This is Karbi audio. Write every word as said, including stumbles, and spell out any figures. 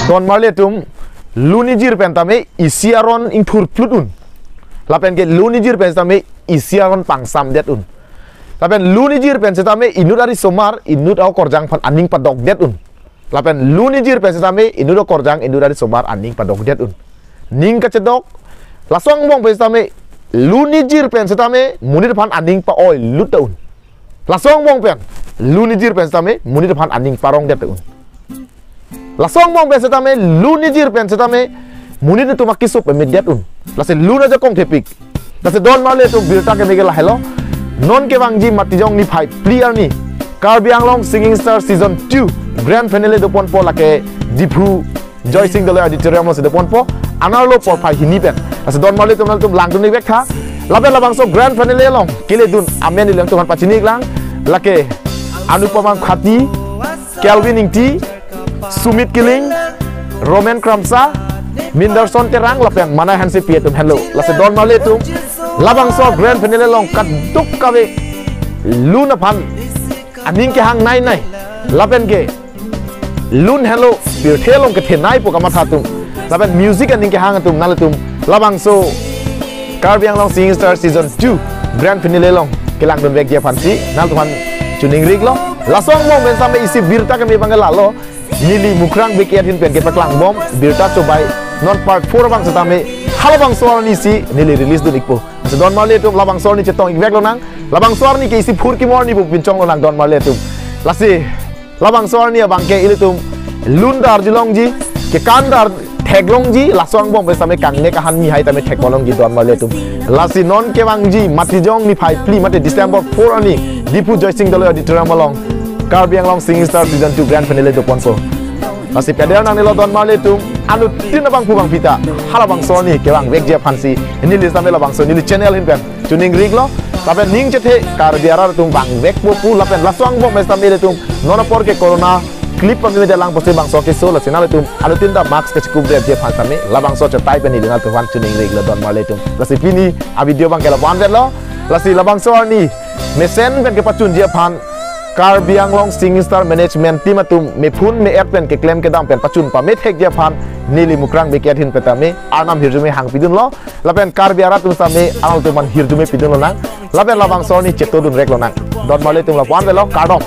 Don marli atum, lun ijir pen tame isi aron ingthur plut un. Lapen ke lun ijir pen tame isi aron pangsam det un. Lapen lun ijir pen setame inut ari somar, inut akorjang aphan aning padok det un. Lapen lun ijir pen setame inut akorjang, inut ari somar aning padok det un. Ning kachedok, laso angbong pen setame lun ijir pen setame monit aphan aning pa-oi lut ta un. Laso angbong pen, lun ijir pen setame monit aphan aning parong det un. Laso angbong pen setame, lun ijir pen setame monit atum akeso pemit det un. Lasi lun ajakong thepik. Lasi don marli atum, birta keme ke lahelo. Non kevangji Matijong niphai phli arni Karbi Anglong Singing Star Season two grand finale doponpo, lake Diphu Joysing Doloi Auditorium alongsi doponpo, anerlo porphai hini pen. Lasi don marli atum, nanglitum langdun-ik vek tha. Lapen labangso grand finale along keledun amen nelitum aphan pachini-ik lang. Lake Anupama Khati, Kelvin Ingti, Sumit Killing, Roman Kramsa, Minderson Terang lapen Manai Hansepi atum henlo. Lasi don marli atum, labangso grand finale along kadokave lun aphan aning kehangnei nei, lapen ke lun helo pirthe along kethenei pu kamatha atum, lapen music aning kehang atum, nanglitum labangso Karbi Anglong Singing Star Season two grand finale along kelangdun vekji aphansi nanglitum aphan choningri-iklo. Laso angbong pen setame isi birta keme abang ke lalo, neli Mukrang Bey Keyat ahin pen kepaklangbom birta chobai, non part four abang setame halabangso arnisi neli release dun-ikpo. Lasi don marli atum, labangso arni chetong-ik vek lonang. Labangso arni ke isi phurkimo arni pu pinchong lonang don marli atum. Lasi labangso arni abang ke ilitum lun ta arjulongji, kekan ta theklongji, laso angbong pen setame kangnek ahan mi hai tame thekpo longji don marli atum. Lasi non kevangji Matijong niphai phli mate December four arni Diphu Joysing Doloi Auditorium along Karbi Anglong Singing Star Season two grand finale doponpo. Lasi peder nangnelo don marli atum, anuttin abangphu bangphi ta halabangso arni kevang vekji aphansi neli setame labangso neli channel ahin pen choningri-iklo. Lapen ning chethe Karbi arat atum vang vekpo pu, lapen laso angbong pen setame ilitum non apor ke corona clip pameme det lang pusi bangso keso, lasi nanglitum anuttin ta mask kachekup detji aphan setame labangso chetai pen neli nanglitum aphan choningri-iklo don marli atum. Lasi pini avideo abang ke lapu-an vetlo. Lasi labangso arni mesen pen kepachunji aphan Karbi Anglong Singing Star Management Team atum mephun me-et pen keklem kedam pen pachun pamethekji aphan neli Mukrang Bey Keyat ahin pen tame arnam hirjume hangpidunlo. Lapen Karbi arat atum setame alanglitum aphan hirjume pidun lonang. Lapen labangso arni chetodun vek lonang. Don marli atum, lapu-an vetlo, kardom.